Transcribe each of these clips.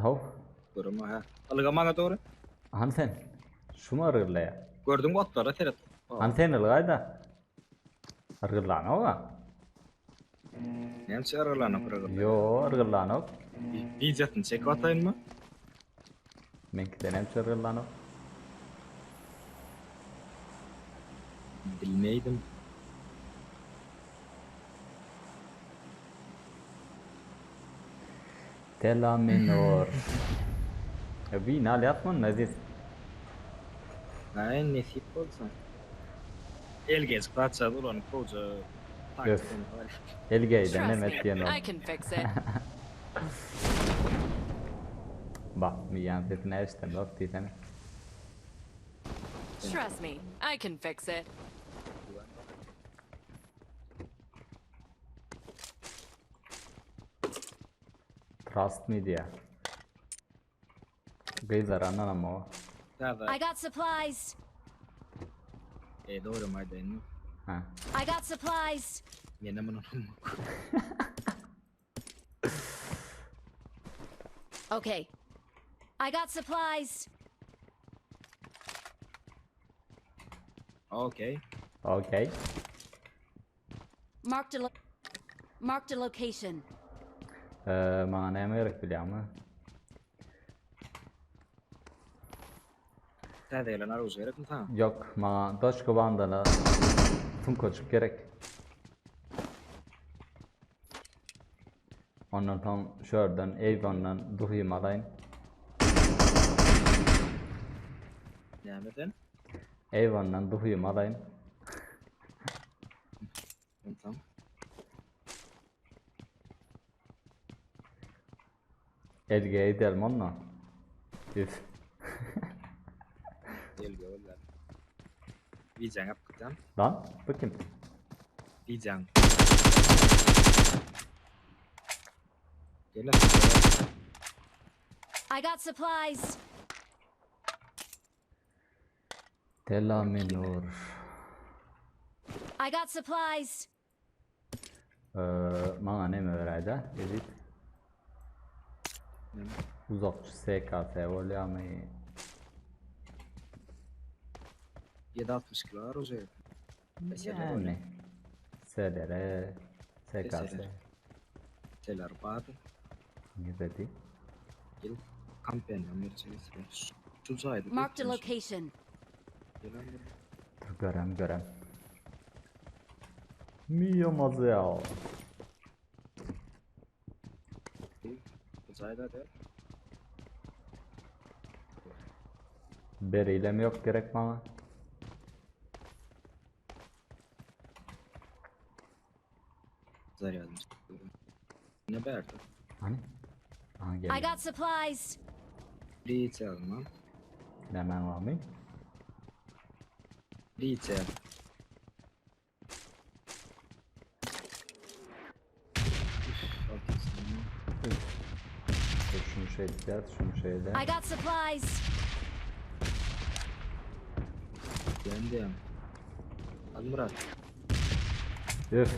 Haw. Görüm ha. Ylga maňa dogry. Hany sen? Şumy yrgyllaýa? Gördüňmi otlara seret. Hany sen ylgaýda. Yrgyllanok-a. Näme üçin yrgyllanok yrgylla? Ýo, yrgyllanok. Wideosyny çekip ataýynmy? Meňkide näme üçin yrgyllanok? Bilmeýdim. Tela minor. Wina alýas munda Eziz. Aý nesip bolsa. El gezip zatjagaz ulanyp gowja Öf. El geýden neme etdiýen ol. I can fix it. Bak miýan sesini eşidemzok diýsene. Trust me, I can fix it. Trust me diýýär. Gyzarandan ama o. Täze. I got supplies. E dogry aýdaýyn. Ha. I got supplies. Mene muny Okay. I got supplies. Okay. Okay. Marked a lo Marked a location. Ee, maňa näme gerek bilýäňmi? Täze gelen aruz gerekmi saňa? Ýok, maňa doçka bandana sumkaçyk gerek. Ondan soň şu ýerden Avon'dan duhymy alaýyn. Nämeden? Avon'dan duhymy alaýyn. Ondan. Elge edelim ondan. Üf. Elge bolýar. Wideoň alyp gitdim. Lan bu kim? Wideoň. Gel. I got supplies. Tela minor. I got supplies. Ee, maňa neme beräýdä? Edit. Uzakçy SKS bolýamy? 762 kilo var o Yani. SLR, SKS. SLR bardy. Ne dedi? Gel kampanya merçegesi. Şu jaýda. Marked a location. Dur görem görem. Mio mazel. Bu jaýda da. Berilem yok gerek bana. Zarýadym. Ne berdi? Hani? Aha I geldi. got supplies. Rica lan. Hemen var mı? Rica. Dur şunu şey edeceğiz, şunu şeyle. I got supplies. Geldim. Al Murat. Üf.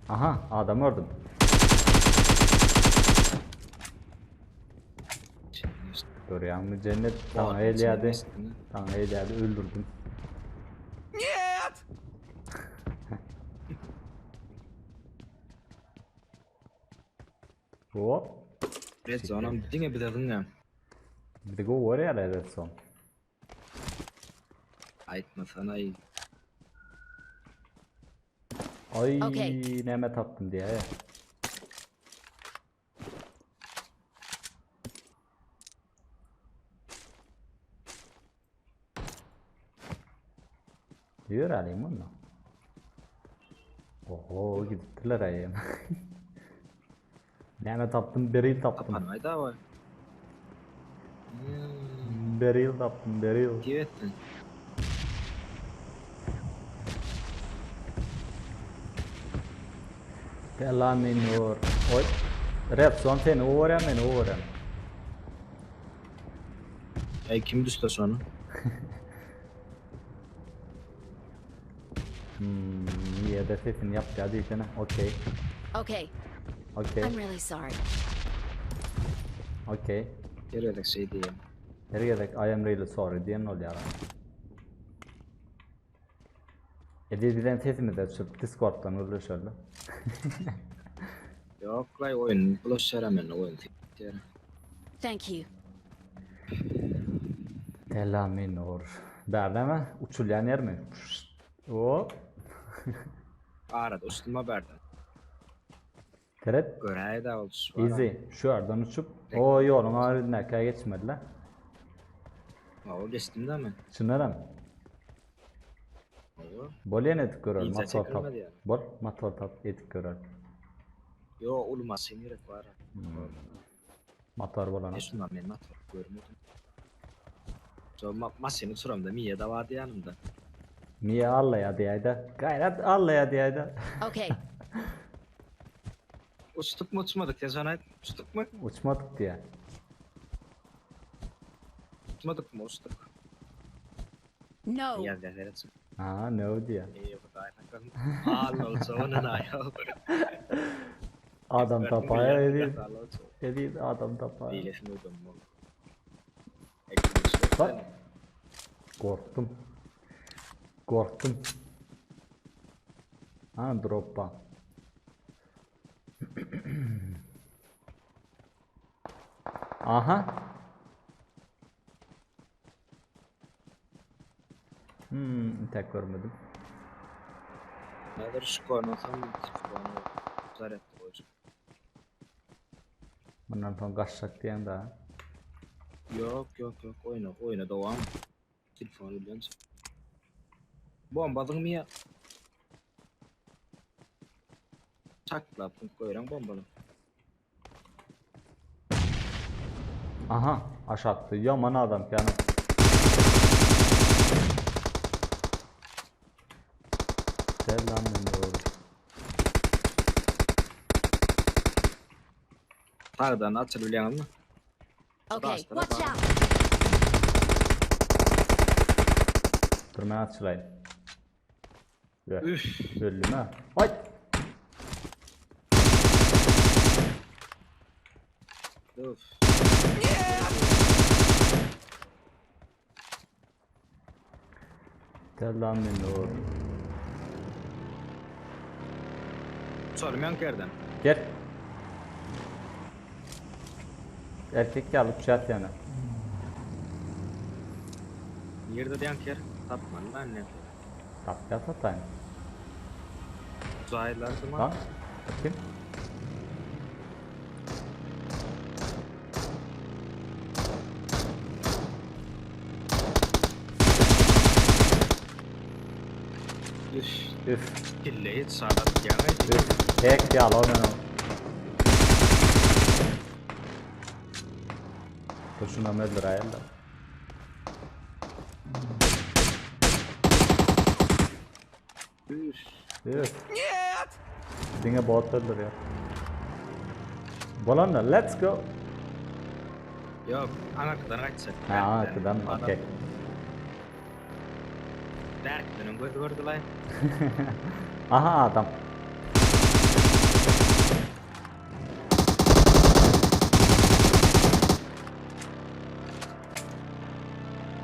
Aha adam ördüm. Dur ya mı cennet sana el geldi. Sana el geldi öldürdüm. Нет! Hop. Red zone'am diňe bize zyňýan. Bir de go var ya red zone. Aýtmasana aý. Ay Okey. neme taptım diye. Ýör alayım onu. Oho gidipdiler ayım. Neme taptım? Beril taptım. Tapan aýda var. Hmm, Beril taptım, beril. Diýip etdin. Tela minor. Oy. Red zone seni uğrayan beni uğrayan. Aý kim düşdi şonu? Hmm, niye de sesini yap ya diysene. Okey. Okay. Okey. I'm really sorry. Okey. Her gezek şey diýen. Her gezek I am really sorry diýen bolýar. Eziz bizem sesimizi açyp Discord'dan gürleşeli. Yok lay oyun bulaşar men oyun. Thank you. Telaminor. Bärdemi? Uçulýan ýermi? Hop. Arada uçdum bärden. Seret. Göräý da uçuş var. Easy. Şu ýerden uçup, o ýoluň arasyndaky geçmediler. O geçdim de men. Çynaram. Bol ýene edip görer, Ince motor tap. çekilmedi yani. Bol motor tap edip görer. Yo uly maşyn gerek bar. Motor bolana. Ne şundan men motor görmedim. Şo ma maşyny uçuramda Miýa da bardy ýanymda. Miýa allaýa diýäýdä. Gaýrat allaýa diýäýdä. Okay. Uçduk mu uçmadyk sen şony aýt. Uçduk mu? Uçmadyk diýä. Uçmadyk mı uçduk? No. Ýazýar seret. Ha, no diýä. Eý hudaý saklasyn. Al olsa ony naýa. Adam tapaýa eziz. Eziz adam tapaýa. Beýlesini uydum bu. Bak. Gorkdum. Gorkdum. Ha droppa. Aha. Hmm, tek görmedim. Nedir şu kornasam şu zar etdi goýjak. Bundan soň gaçjak diýen da. Yok yok yok oyna oyna dowam. Telefon bilen. Bomba mı ya? Çaklap goýran bombaly. Aha, aşatdy. Ýaman adam yani. Selam doğru. Sağdan açyl bilýäňmi? Okay. Bastara Watch bak. out. Dur men açylaýyn. Üf. Öldüm ha. Ay! Üf. Selam doğru. Sormayan kerden. Gel. Erkek alıp çat yani. Ýerde diýen ker tapman lan ne. Tap ya satayım. Uzaylılar mı? Lan. Bakayım. Üf. Üf. Kille hiç sağlat diýen. Üf. Tek yalan onu. Dur şuna öldür ayarla. Üf. Üf. Нет! Diňe bot öldürýär. Bolanda let's go. Yok, anarkadan gaýtsa. Ha, arkadan okey. Berkden göz gördüler. Aha adam.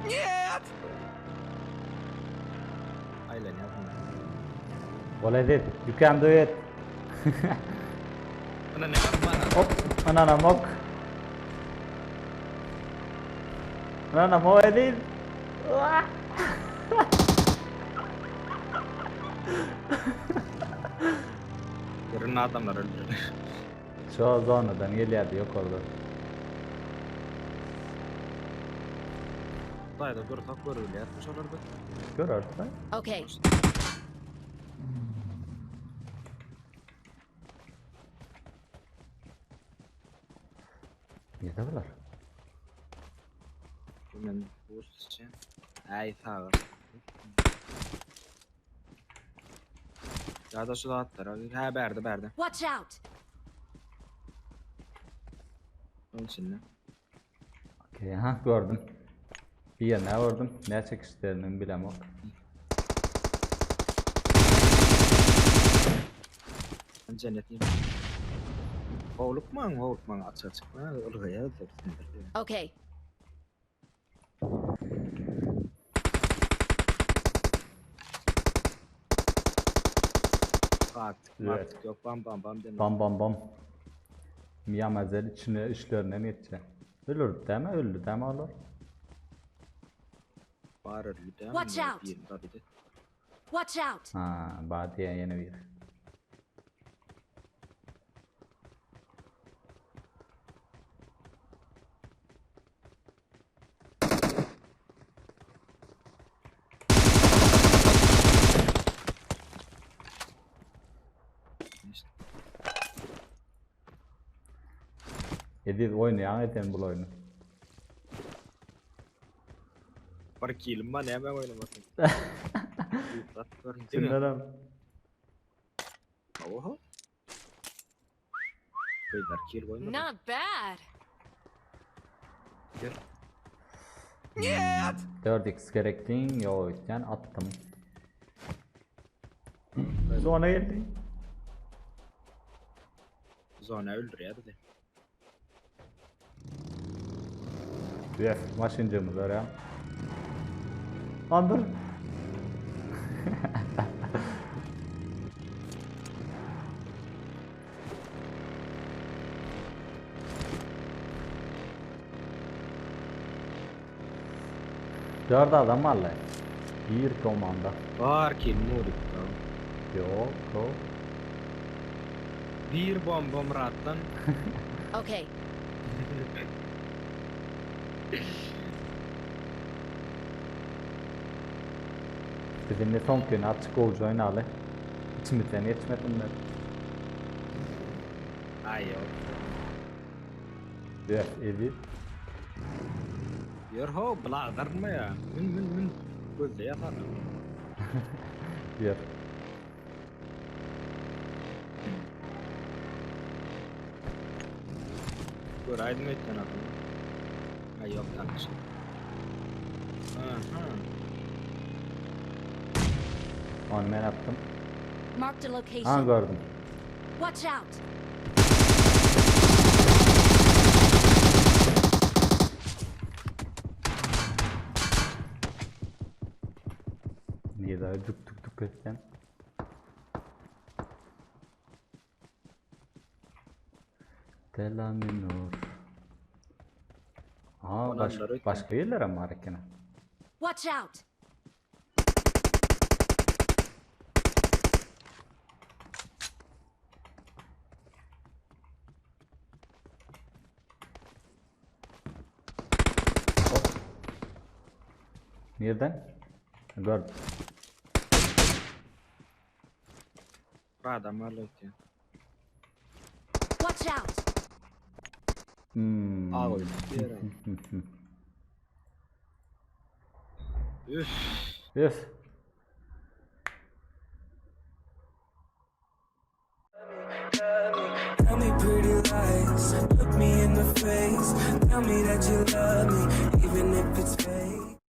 Нет! Aylan ya. Bol edit. You can do it. Buna ne bana? Hop. Anana mok. Anana mo edit. Görün adamlar öldürdü. Şu zonadan gelýärdi yok orada. Dayda dursak görülýär bu şolarda. Gör artık. Okay. Nirde bular? Men bu için. Ay sağ ol. Ya da şu atlar. Ha berdi berdi. Watch out. Onun için ne? Okey, ha gördüm. Bir yerine vurdum. Ne çekişlerini bilemok. Ben cennetliyim. Howlukmaň, howlukmaň, aç açyk. Ha, ylgaýar Okay. Taktik, Evet. maktik yok. Bam bam bam deme. Bam bam bam. Miyamazel içine işlerinden geçse. Ölür deme öldü deme olar. Bar öldü deme. Watch out. Bir tabii de. Watch out. Ha, badiye yene bir. İşte. Ediz oýnaýan eden bul oýny. Bir kilim var näme oynamasın. Şundan Oho. Gyzlar kill goýmadı. Not bad. Нет! 4x gerektiğin yok yani attım. Zona geldi. Zona öldürýär bizi. Yes, maşyncımız var ya. Lan dur. Dört adam var lan. Bir komanda. Bar kill Nurik. Yok, yok. Bir bomba Murat'tan. Okay. Bizim de son günü açık olcu oynalı. İçimizden geçmedimler. Ay yok. Yes, evi. Ýör ho, bladırma ya. Mün mün mün. Gözde yatar. Yer. Gör aydın etken adamı. Ay yok yanlış. Aha. Onu ben attım. Marked a Ha location. gördüm. Watch out. Niye daha dük dük dük etken? Delaminur. Aa baş, Olanlar ötken. başka yerlere mi var ekene? Watch out. Hop. Nereden? Gördüm. Bir adam var ötken. Watch out. Hmm. Al oyunu. Üf. Üf. Tell me pretty lies, look me in the face. Tell me that you love me.